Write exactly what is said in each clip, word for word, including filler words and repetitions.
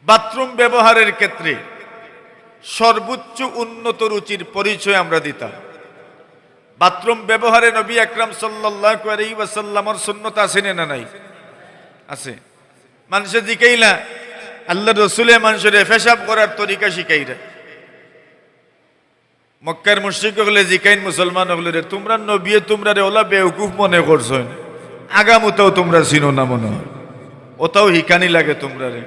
বাথরুম ব্যবহারের ক্ষেত্রে সর্বোচ্চ উন্নত রুচির পরিচয় আমরা দিতাম। বাথরুম ব্যবহারে নবী আকরাম সাল্লাল্লাহু আলাইহি ওয়াসাল্লামর সুন্নত আছে নি না নাই? আছে। মানষে জিকাইলা, আল্লার রসুলে মানষরে পেশাব করার তরিকা শিখাইরা। মক্কার মুশরিক অকলে জিকাইন মুসলমান অকলরে, "তুমরার নবিয়ে তুমরারে অলা বেউকুফ মনে করছইন, আগামুতাও তুমরা চিনো না মনে অয়, অতাও হিকানি লাগে তুমরারে।"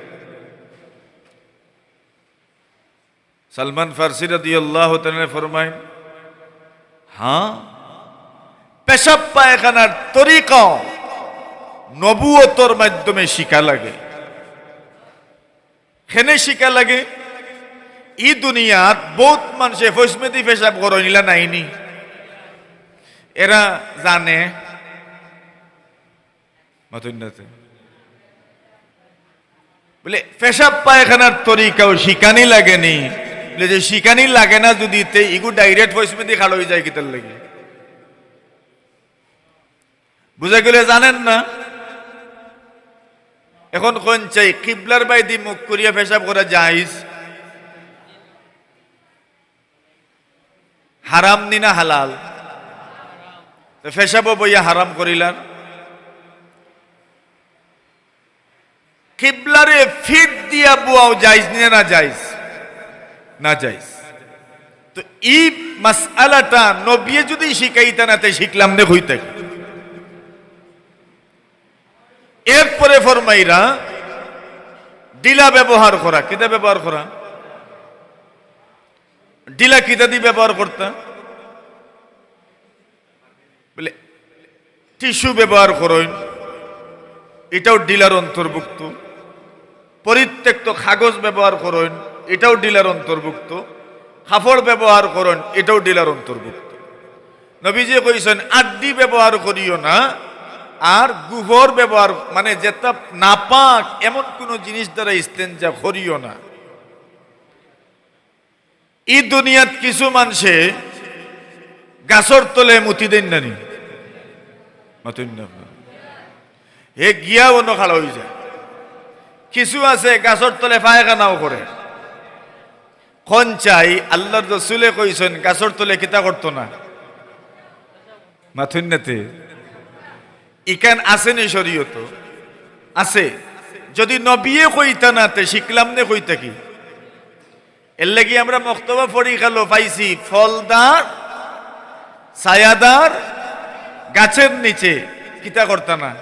সালমান ফার্সি রাদিয়াল্লাহু তাআলা আনহু ফরমাইন, হ্যাঁ, পেশাব পায়খানার তরিকাও নবুয়তর মাধ্যমে শিখা লাগে। কেনে শিখা লাগে? ই দুনিয়াত বউত মানষে ফইছমেদি পেশাব করইন, ইলা নাইনি? এরা জানে? মাতইন না তে। বুলে, পেশাব পায়খানার তরিকাও শিখানি লাগে নি? বুলে যে শিখানি লাগে না যুদি, তে ইগু direct ফইছমেদি খাড়া অইযায় কিতার লাগি? বুঝা গেলে জানেন না। এখন কইন চাই, কিবলার বায়দি মুখ করিয়া পেশাব করা জায়েজ? হারাম নি না হালাল? তো পেশাবও বইয়া হারাম করিলার। কিবলারে পিঠ দিয়া বওয়াও জায়েজ নি না জায়েজ? না জায়েজ। তো ই মাসআলাটা নবিয়ে যুদি শিখাইতা না, তে শিখলাম নে কই থাকি? এরপরে ফরমাইরা, ডিলা ব্যবহার করা। কিতা ব্যবহার করা? ডিলা কিতাদি ব্যবহার করতা? বুলে, টিস্যু ব্যবহার করইন, ইটাও ডিলার অন্তর্ভুক্ত। পরিত্যক্ত কাগজ ব্যবহার করইন, ইটাও ডিলার অন্তর্ভুক্ত। কাপড় ব্যবহার করইন, ইটাও ডিলার অন্তর্ভুক্ত। নবীজিয়ে কইছইন, আড্ডি ব্যবহার করিও না, আর গোবর ব্যবহার, মানে যেটা নাপাক, এমন কুনু জিনিস দ্বারা ইস্তেঞ্জা করিও না। ই দুনিয়াত কিছু মানষে গাছর তলে মুতি দেইন না নি? মাতইন না। হে গিয়া অনো খাড়া অইযায়। কিছু আছে গাছর তলে পায়খানাও করে। কইন চাই, আল্লার রসুলে কইছইন গাছর তলে কিতা করতো না? মাতইন না তে। ইখান আছে নি শরীয়তো? আছে। যুদি নবিয়ে কইতা না, তে শিখলাম নে কই থাকি? এরলাগি আমরা মক্তবো পড়ি কালো পাইছি, ফলদার, ছায়াদার গাছের নিচে কিতা করতা না?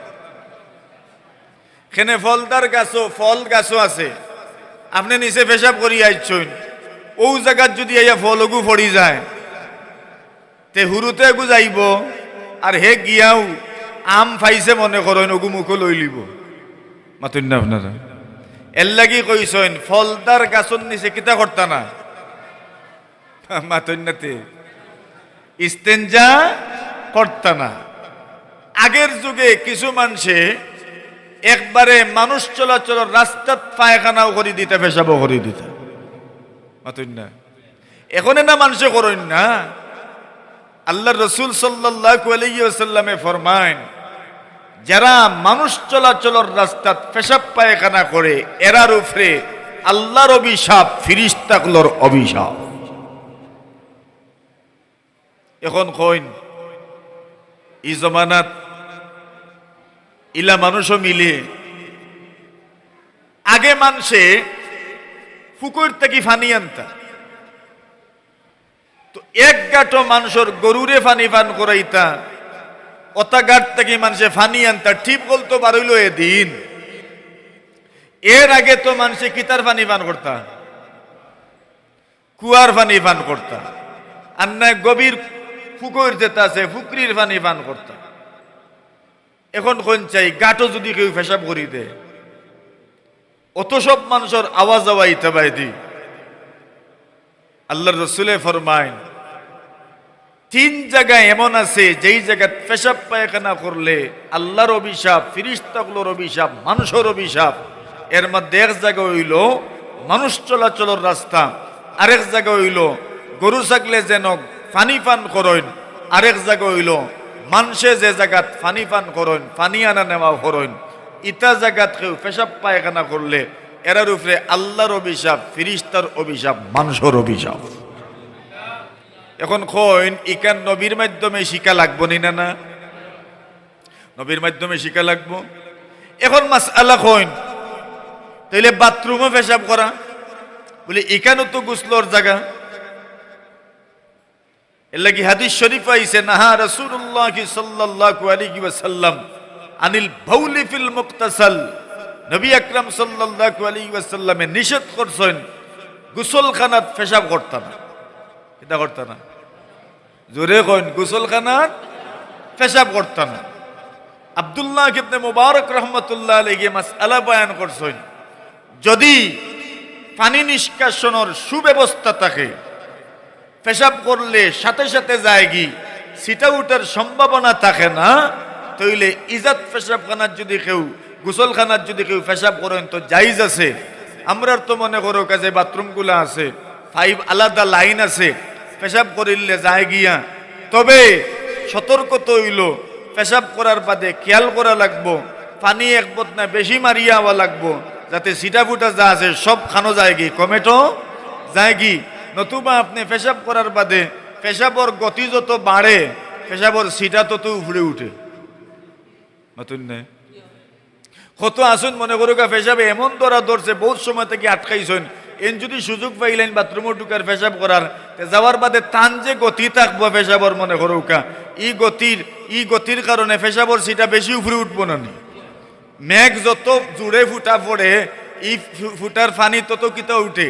কেনে ফলদার গাছও, ফল গাছও আছে। আপনে নিচে পেশাব করি আইছইন, অউ জাগাত যুদি আইয়া ফল অগু পড়ি যায়, তে হুরুতে এগু যাইবো, আর হে গিয়াও আম পাইছে মনে করইন, অগু মুখো লইলিবো। মাতইন না আপনারা? এরলাগি কইছইন, ফলদার গাছর নিচে কিতা করতা না? মাতইন না তে। ইস্তেঞ্জা করতা না। আগের যুগে কিছু মানষে একবারে মানুষ চলাচলর রাস্তাত পায়খানাও করি দিতা, পেশাবও করি দিতা। মাতইন না? এখনে না মানষে করইন না। আল্লার রসুল সাল্লাল্লাহু আলাইহি ওয়াসাল্লামে ফরমাইন, যারা মানুষ চলাচলর রাস্তাত পেশাব পায়খানা করে, এরার উপরে আল্লার অভিশাপ, ফিরিস্তাগুলোর অভিশাপ। এখন কইন, ই জমানাত ইলা মানুষও মিলে। আগে মানষে ফুকইর থাকি পানি আনতা, তো এক গাটো মানষর গরুরে পানি পান করাইতা, অতা গাট থাকি মানষে পানি আনতা, টিউবওয়েল তো বারইলো এদিন। এর আগে তো মানষে কিতার পানি পান করতা? কুয়ার পানি পান করতা, আর না গভীর ফুকইর যেটা আছে, ফুকরির পানি পান করতা। এখন কইন চাই, গাটো যুদি কেউ পেশাব করি দে, অত সব মানষর আওয়া যাওয়া ইতা বায়দি। আল্লার রসুলে ফরমাইন, তিন জাগা এমন আছে, যেই জাগাত পেশাব পায়খানা করলে আল্লার অভিশাপ, ফিরিস্তাগুলোর অভিশাপ, মানষর অভিশাপ। এর মধ্যে এক জাগা অইলো মানুষ চলাচলর রাস্তা, আরেক জাগা অইলো গরু ছাগলে যেন পানি পান করইন, আরেক জাগা অইলো মানষে যে জাগাত পানি পান করইন, পানি আনা নেওয়া করইন, ইতা জাগাত কেউ পেশাব পায়খানা করলে এরার উপরে আল্লাহর অভিশাপ, ফিরিস্তার অভিশাপ, মানষর অভিশাপ। এখন কইন, ইখান নবীর মাধ্যমে শিখা লাগবো নি না? না, নবীর মাধ্যমে শিখা লাগবো। এখন মাসআলা কইন, তাইলে বাথরুমো পেশাব করা, বলে ইখানও তো গোসলর জাগা। এর লাগি হাদিস শরীফ আইছে, নাহা রাসূলুল্লাহ সাল্লাল্লাহু আলাইহি ওয়াসাল্লাম আনিল বাউলি ফিল মুক্তাসাল। নবী আকরাম সাল্লাল্লাহু আলাইহি ওয়াসাল্লামে নিষেধ করছইন গোসলখানাত পেশাব করতা না। কিতা করতা না? জোরে কইন, গোসলখানাত পেশাব করতা না। আব্দুল্লাহ ইবনে মুবারক রহমতুল্লাহ আলাইহি মাসআলা বয়ান করছইন, যদি পানি নিষ্কাশনর সুব্যবস্থা থাকে, পেশাব করলে সাথে সাথে যায়গি, ছিটা উঠার সম্ভাবনা থাকে না, তাইলে ইজাত পেশাবখানাত যদি কেউ, গোসলখানাত যদি কেউ পেশাব করেন তো জায়েজ আছে। আমরার তো মনে করো কাছে বাথরুমগুলা আছে, পাইপ আলাদা লাইন আছে, পেশাব করিলে যায় গিয়া। তবে সতর্ক তো অইলো, পেশাব করার বাদে খেয়াল করা লাগবো, পানি এক বতনা বেশি মারিয়া আওয়া লাগবো, যাতে ছিটা ফুটা যা আছে সব খানো যায়গি, কমেটো যায়গি। নতুবা আপনে পেশাব করার বাদে পেশাবর গতি যত বাড়ে, পেশাবর ছিটা তত উপরে উঠে। মাতুন না? কত আছইন মনে করুক্কা, পেশাবে এমন ধরা ধরছে, বউত সময় থাকি আটকাইছইন। এন যুদি সুযোগ পাইলাইন বাথরুমো ঢুকার, পেশাব করার, তে যাওয়ার বাদে তান যে গতি থাকবো পেশাবর মনে করুক্কা, ই গতির, ই গতির কারণে পেশাবর ছিটা বেশি উপরে উঠবো না নি? মেঘ যত জোরে ফুটা পড়ে, ই ফু-, ফুটার পানি তত কিতা উঠে?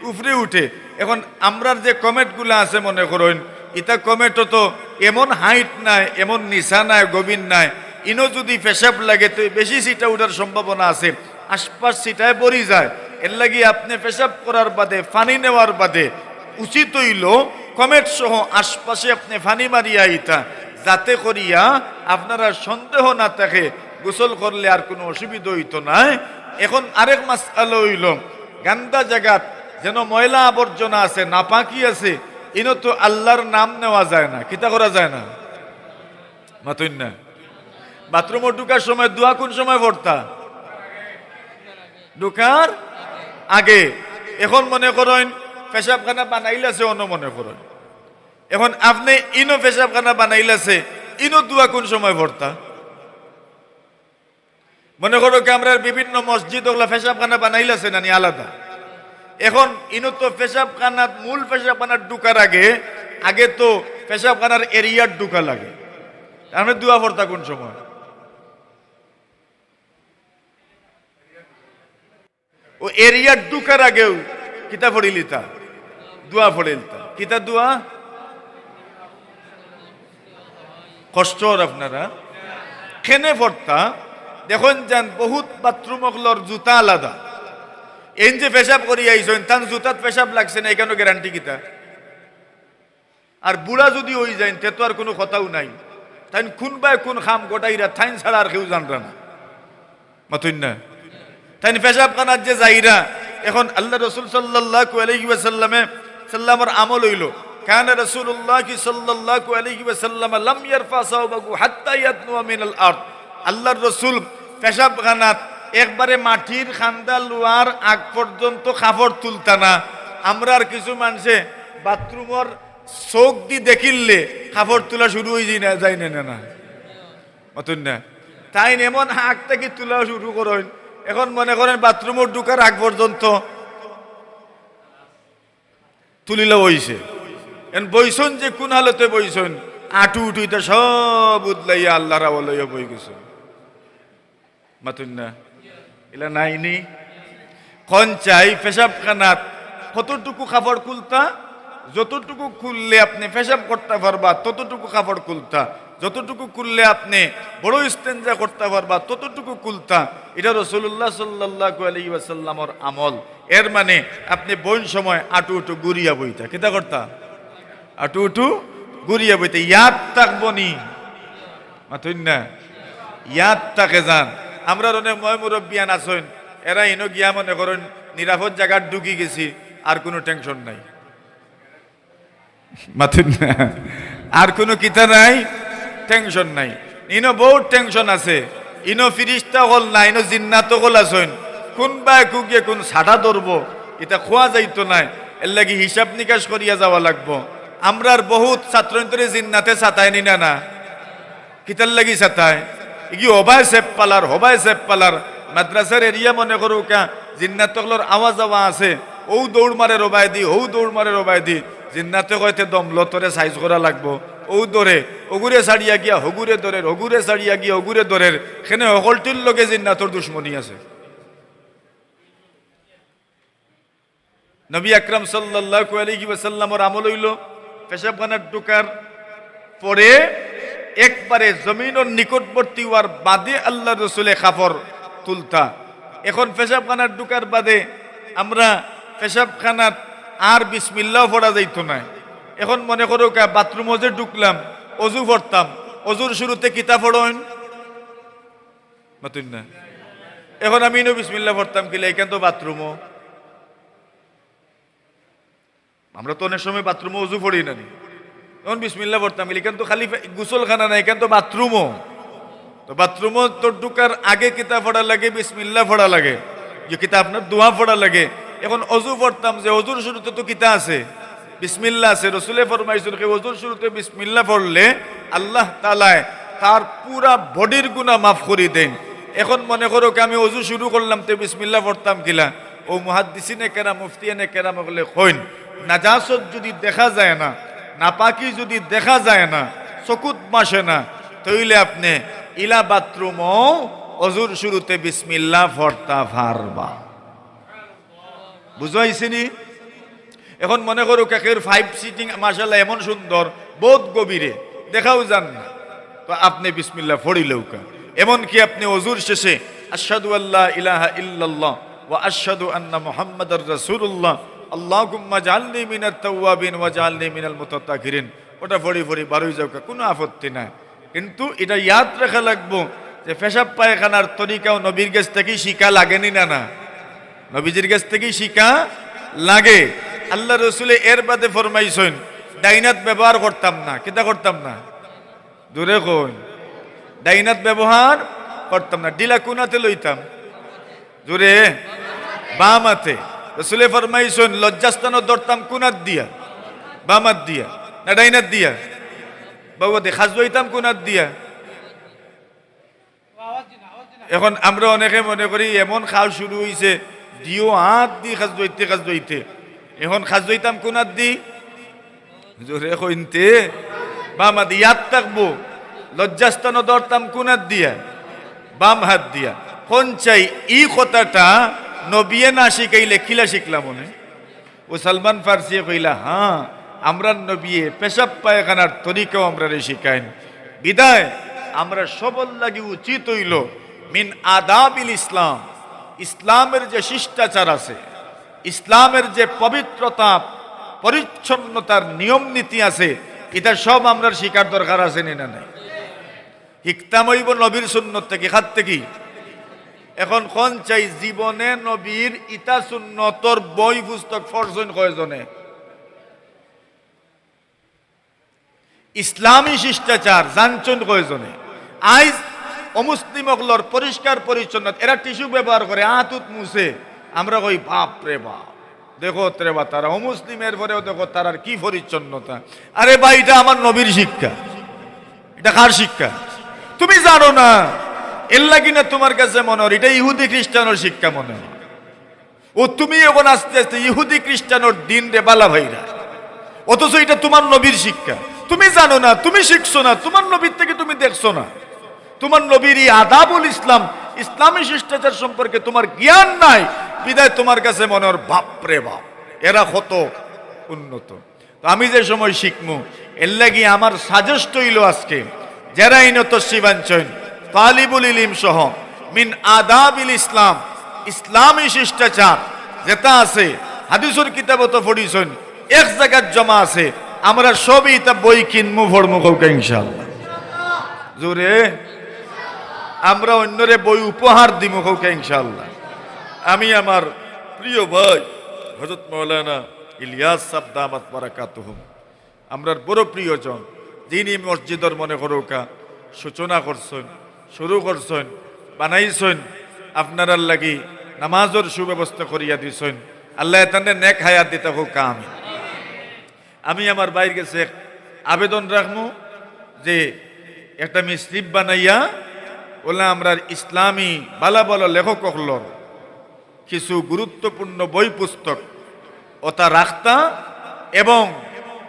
উপরে উঠে। এখন আমরার যে কমেটগুলা আছে মনে করইন, ইতা কমেটো তো এমন height নাই, এমন নিচা নাই, গভীর নাই। ইনো যুদি পেশাব লাগে তো বেশি ছিটা উঠার সম্ভাবনা আছে, আশপাশ ছিটায় ভরি যায়। এর লাগি আপনে পেশাব করার বাদে, পানি নেওয়ার বাদে উচিত অইলো কমেট সহ আশপাশে আপনে পানি মারিয়া আইতা, যাতে করিয়া আপনারার সন্দেহ না থাকে, গোসল করলে আর কুনু অসুবিধা অইতো নায়। এখন আরেক মাসআলা অইলো, গান্দা জাগাত যেন ময়লা আবর্জনা আছে, নাপাকি আছে, ইনো তো আল্লাহর নাম নেওয়া যায় না, কিতা করা যায় না? মাতুন না? বাথরুমো ঢুকার সময় দোয়া কুন সময় পড়তা? ঢুকার আগে। এখন মনে করইন পেশাবখানা বানাইলাছে, অনো মনে করইন। এখন আপনে ইনো পেশাবখানা বানাইলাছে, ইনো দোয়া কুন সময় পড়তা? মনে করুক্কা আমরার বিভিন্ন মসজিদ অগুলা পেশাবখানা বানাইলাছে না নি আলাদা। এখন ইনো তো পেশাবখানাত, মূল পেশাবখানাত ঢুকার আগে, আগে তো পেশাবখানার এরিয়াত ঢুকা লাগে। তার মানে দোয়া পড়তা কুন সময়? ও এরিয়াত ঢুকার আগেউ কিতা পড়িলিতা? দোয়া পড়িলিতা। কিতা দোয়া? কষ্ট অর আপনারা? কেনে পড়তা? দেখইন যান, বউত বাথরুম অকলর জুতা আলাদা। এইন যে পেশাব করি আইছইন, তান জুতাত পেশাব লাগছে না, ইখানো গ্যারান্টি কিতা? আর বুড়া যুদি অইযাইন, তে তো আর কুনু কথাউ নাই। তাইন কুনবায় কুন কাম ঘটাইরা, তাইন ছাড়া আর কেউ জানরা না। মাতুন না? তাইন পেশাবখানাত যে যাইরা, এখন আল্লার রসুল সাল্লাল্লাহু আলাইহি ওয়াসাল্লামে, সাল্লামর আমল অইলো, কানা রাসূলুল্লাহি সাল্লাল্লাহু আলাইহি ওয়াসাল্লাম লাম ইয়ারফা সাওবাহু হাত্তা ইয়াদনুয়া মিনাল আরদ। আল্লার রসুল পেশাবখানাত একবারে মাটির কান্দা লওয়ার আগ পর্যন্ত কাপড় তুলতা না। আমরার কিছু মানষে বাথরুমর চউখদি দেখিলে কাপড় তুলা শুরু অইযায় না, যায় না, না, না? মাতুন না? তাইন এমন আগ থাকি তুলা শুরু করইন, এখন মনে করইন বাথরুমো ঢুকার আগ পর্যন্ত তুলিলা অইছে। এখন বইছইন যে কুন হালতে বইছইন, আটু উটু ইতা সব উদলাইয়া আল্লার হাওয়ালাইয়া বই গেছইন। মাতুন না? ইলা নাইনি? কইন চাই পেশাবখানাত কতটুকু কাপড় খুলতা? যতটুকু খুললে আপনে পেশাব করতা পারবা, ততটুকু কাপড় খুলতা। যতটুকু খুললে আপনে বড় ইস্তেঞ্জা করতা পারবা, ততটুকু খুলতা। ইটা রাসূলুল্লাহ সাল্লাল্লাহু আলাইহি ওয়াসাল্লামর আমল। এর মানে আপনে বইন সময় আটু উটু ঘুরিয়া বইতা। কিতা করতা? আটু উটু ঘুরিয়া বইতা। ইয়াদ থাকবো নি? মাতুন না? ইয়াদ থাকে যান। আমরার অনেক ময়-মুরব্বিয়ান আছইন, এরা ইনো গিয়া মনে করইন নিরাপদ জাগাত ঢুকি গেছি, আর কুনু tension নাই। মাতুন না? আর কুনু কিতা নাই? Tension নাই। ইনো বউত tension আছে। ইনো ফিরিস্তা অকল না, ইনো জিন্নাত অকল আছইন। কুনবায় কুগিয়ে কুন সাটা ধরবো, ইতা কওয়া যাইতো নায়। এরলাগি হিসাব নিকাশ করিয়া যাওয়া লাগবো। আমরার বহুত ছাত্রইন্তরে জিন্নাতে সাতায়নি না, না? কিতার লাগি সাতায়? ইগি হবায় সেফ পালার, হবায় সেফ পালার। মাদ্রাসার এরিয়া মনে করউক্কা, জিন্নাত অকলর আওয়া যাওয়া আছে। অউ দৌড় মারের অবায়দি, হউ দৌড় মারের অবায়দি। জিন্নাতে কয় তে দম ল, তোরে সাইজ করা লাগবো। অউ ধরে, অগুরে ছাড়িয়া গিয়া হগুরে ধরের, হগুরে ছাড়িয়া গিয়া অগুরে ধরের। কেনে হকলটির লগে জিন্নাতর দুশমনি আছে। নবী আকরাম সাল্লাল্লাহু আলাইহি ওয়াসাল্লামর আমল অইলো, পেশাবখানাত ঢুকার পরে একবারে জমিনর নিকটবর্তী অওয়ার বাদে আল্লার রসুলে কাপড় তুলতা। এখন পেশাবখানাত ঢুকার বাদে আমরা পেশাবখানাত আর বিসমিল্লাও পড়া যাইতো নায়। এখন মনে করউক্কা, বাথরুমো যে ঢুকলাম, অজু পড়তাম, অজুর শুরুতে কিতা পড়ইন? মাতইন না। এখন আমি ইনো বিসমিল্লা পড়তাম কিলা, ইখান তো বাথরুমো। আমরা তো অনেক সময় বাথরুমো অজু পড়ি না নি? এখন বিসমিল্লা পড়তাম কিলা, ইখান তো খালি ফে-, গোসলখানা না, ইখান তো বাথরুমো। তো বাথরুমো তো ঢুকার আগে কিতা পড়া লাগে? বিসমিল্লা পড়া লাগে। যে কিতা আপনার দোয়া পড়া লাগে। এখন অজু পড়তাম যে অজুর শুরুতে তো কিতা আছে? বিসমিল্লা আছে। রসুলে ফরমাইছইন, কেউ অজুর শুরুতে বিসমিল্লা পড়লে আল্লাহ তাআলায় তার পুরা বডির গুনা মাফ করি দেইন। এখন মনে করউক্কা, আমি অজু শুরু করলাম, তে বিসমিল্লা পড়তাম কিলা? অউ মুহাদ্দিসিনে কেরাম, মুফতিয়ানে কেরাম অকলে কইন, নাজাসত যুদি দেখা যায় না, নাপাকি যুদি দেখা যায় না, চকুত বাসে না, তইলে আপনে ইলা বাথরুমও অজুর শুরুতে বিসমিল্লা পড়তা পারবা। বুঝাইছি নি? এখন মনে করউক্কা, কেউর পাইপ ফিটিং মাশাআল্লাহ এমন সুন্দর, বউত গভীরে, দেখাও যার না, তো আপনে বিসমিল্লা পড়িলাউক্কা। এমনকি আপনে অজুর শেষে আশহাদু আল্লা ইলাহা ইল্লাল্লাহ ওয়া আশহাদু আন্না মুহাম্মাদার রাসূলুল্লাহ, আল্লাহুম্মা জাআলনি মিনাত তাওয়াবিন ওয়া জাআলনি মিনাল মুতাতাহহিরিন, ওটা পড়ি পড়ি বারই যাউক্কা, কুনু আপত্তি নাই। কিন্তু ইটা ইয়াদ রাখা লাগবো যে পেশাব পায়খানার তরিকাও নবীর গেছ থাকি শিখা লাগে নি না, না? নবীজির গেছ থাকি শিখা লাগে। আল্লার রসুলে এর বাদে ফরমাইছইন, ডাইন আত ব্যবহার করতাম না। কিতা করতাম না? জোরে কইন। ডাইন আত ব্যবহার করতাম না। ঢিলা কুন আতে লইতাম? জোরে, বাম আতে। রসুলে ফরমাইছইন, লজ্জাস্থানো ধরতাম কুন আত দিয়া? বাম আত দিয়া। না ডাইন আত দিয়া? বাবু দে, খাজুয়াইতাম কুন আত দিয়া? এখন আমরা অনেকে মনে করি এমন খাও শুরু অইছে, দিও আত দি খাজুয়াইতে খাজুয়াইতে। এখন খাজুয়াইতাম কুন আত দি? জোরে কইন তে, বাম আত। ইয়াদ থাকবো, লজ্জাস্থানো ধরতাম কুন আত দিয়া? বাম আত দিয়া। কইন চাই, ই কথাটা নবিয়ে না শিখাইলে কিলা শিখলাম অনে? অউ সালমান ফার্সিয়ে কইলা, হ্যাঁ, আমরার নবিয়ে পেশাব পায়খানার তরিকাও আমরারে শিখাইন। বিদায় আমরা সবর লাগি উচিত অইলো মিন আদাবিল ইসলাম, ইসলামের যে শিষ্টাচার আছে, ইসলামের যে পবিত্রতা, পরিচ্ছন্নতার নিয়ম নীতি আছে, ইটা সব আমরার শিখার দরকার আছে নি না নাই? হিকতাম অইবো নবীর সুন্নত থাকি, কার থাকি? এখন কইন চাই, জীবনে নবীর ইতা সুন্নতর বই পুস্তক পড়ছইন কয়জনে? ইসলামী শিষ্টাচার জানছইন কয়জনে? আইজ অমুসলিম অকলর পরিষ্কার পরিচ্ছন্নতা, এরা টিস্যু ব্যবহার করে, আতুত মুছে, আমরা কই, বাপ রে বাপ, দেখো রে বা, তারা অমুসলিম, এরপরেও দেখো তারার কি পরিচ্ছন্নতা। আরে ভাই, ইটা আমার নবীর শিক্ষা। ইটা কার শিক্ষা? তুমি জানো না, এরলাগি না তুমার কাছে মনে অর ইটা ইহুদি খ্রিস্টানর শিক্ষা মনে অর। ও তুমি এখন আস্তে আস্তে ইহুদি খ্রিস্টানর দিনরে বালা ভাইরা, অথচ ইটা তুমার নবীর শিক্ষা। তুমি জানো না, তুমি শিখছো না, তুমার নবীর থাকি তুমি দেখছো না। তুমার নবীর ই আদাবুল ইসলাম, ইসলামী শিষ্টাচার সম্পর্কে তুমার জ্ঞান নাই, বিদায় তুমার কাছে মনে অর, বাপ রে বাপ, এরা কত উন্নত। তো আমি যে সময় শিখমু, এরলাগি আমার সাজেস্ট অইলো আজকে, যেরা ইনো তশরিফ আনছইন, তালিবুল ইলিম সহ, মিন আদাবিল ইসলাম, ইসলামী শিষ্টাচার যেটা আছে, হাদিসর কিতাবো তো পড়ছইন, এক জাগাত জমা আছে, আমরা সবই ইতা বই কিনমু, পড়মু, কউক্কা ইনশাআল্লাহ। জোরে, আমরা অইন্যরে বই উপহার দিমু, কউক্কা ইনশাআল্লাহ। আমি আমার প্রিয় ভাই হযরত মাওলানা ইলিয়াস সাব দামাত বারাকাতুহুম, আমরার বড় প্রিয়জন, যিনি মসজিদর মনে করউক্কা সূচনা করছইন, শুরু করছইন, বানাইছইন, আপনারার লাগি নামাজর সুব্যবস্থা করিয়া দিছইন। আল্লায় তানরে নেক হায়াত দিতা কউক্কা আমিন। আমি আমার ভাইর গেছে এক আবেদন রাখমু যে একটা মি slip বানাইয়া অলা আমরার ইসলামী ভালা ভালা লেখক অকলর কিছু গুরুত্বপূর্ণ বই পুস্তক অতা রাখতা এবং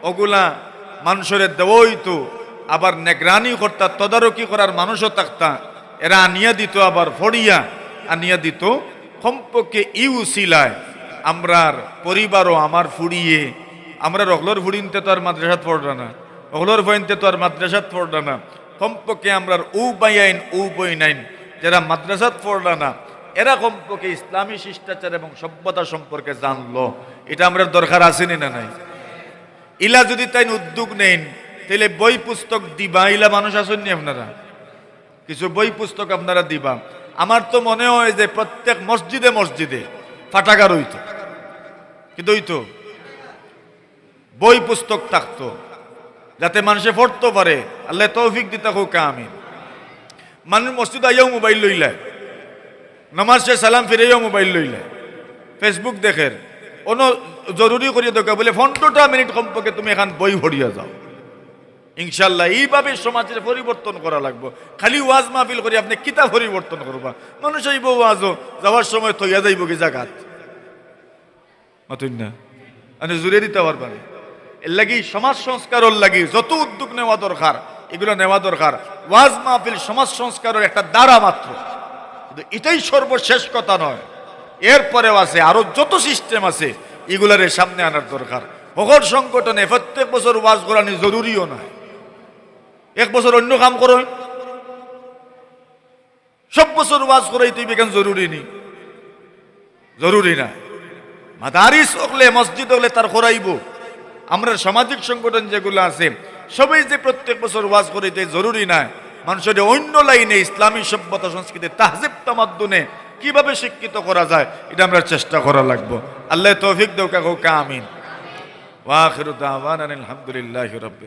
অগুলা মানষরে দেওয়া অইতো, আবার নেগরানি করতা, তদারকি করার মানুষও থাকতা, এরা আনিয়া দিতো, আবার ফড়িয়া আনিয়া দিতো। কমপক্ষে ই উছিলায় আমরার পরিবারও, আমার ফুড়িয়ে, আমরার অকলর ফুড়িন্তে তো আর মাদ্রাসাত পড়রা না, অকলর ফুয়াইন্তে তো আর মাদ্রাসাত পড়রা না, কমপক্ষে আমরার অউ ভাইয়াইন, অউ বইনাইন যেরা মাদ্রাসাত পড়রা না, এরা কমপক্ষে ইসলামী শিষ্টাচার এবং সভ্যতা সম্পর্কে জানলো। ইটা আমরার দরকার আছে নি না নাই? ইলা যুদি তাইন উদ্যোগ নেইন, তাইলে বই পুস্তক দিবা, ইলা মানুষ আছইন নি আপনারা? কিছু বই পুস্তক আপনারা দিবা। আমার তো মনে হয় যে প্রত্যেক মসজিদে মসজিদে পাঠাগার অইতো, কিন্তু অইতো বই পুস্তক থাকতো, যাতে মানষে পড়তো পারে। আল্লায় তৌফিক দিতা কউক্কা আমিন। মানুষ মসজিদ আইয়াও মোবাইল লইলায়, নামাজ শেষ সালাম ফিরাইয়াও মোবাইল লইলায়, Facebook দেখের, অনো জরুরি করিয়া দরকার বুলে পনরোটা মিনিট কমপক্ষে তুমি এখান বই পড়িয়া যাও। ইনশাআল্লাহ, ইভাবে সমাজরে পরিবর্তন করা লাগবো। খালি ওয়াজ মাহফিল করি আপনে কিতা পরিবর্তন করবা? মানুষ আইবো ওয়াজও, যাওয়ার সময় থইয়া যাইবোগি জাগাত। মাতইন না? আপনে জুরে দিতা পারবা নি। এরলাগি সমাজ সংস্কারর লাগি যত উদ্যোগ নেওয়া দরকার, ইগুলা নেওয়া দরকার। ওয়াজ মাহফিল সমাজ সংস্কারর একটা ধারা মাত্র, কিন্তু ইটাই সর্বশেষ কথা নয়। এরপরেও আছে, আরো যত system আছে, ইগুলারে সামনে আনার দরকার। হকল সংগঠনে প্রত্যেক বছর ওয়াজ করানি জরুরিও নায়। এক বছর অইন্য কাম করইন, সব বছর ওয়াজ করাইতে অইবো, ইখান জরুরি নি? জরুরি না। মাদারিস অকলে, মসজিদ অকলে তার করাইবো। আমরার সামাজিক সংগঠন যেগুলা আছে, সবেই যে প্রত্যেক বছর ওয়াজ করাইতে জরুরি নায়। মানষরে অইন্য লাইনে ইসলামী সভ্যতা, সংস্কৃতি, তাহজিব, তামাদ্দুনে কিভাবে শিক্ষিত করা যায়, ইটা আমরার চেষ্টা করা লাগবো। আল্লায় তৌফিক দেউক্কা, কউক্কা আমিন। ওয়া আখিরু দাওয়ানা আলহামদুলিল্লাহি রাব্বিল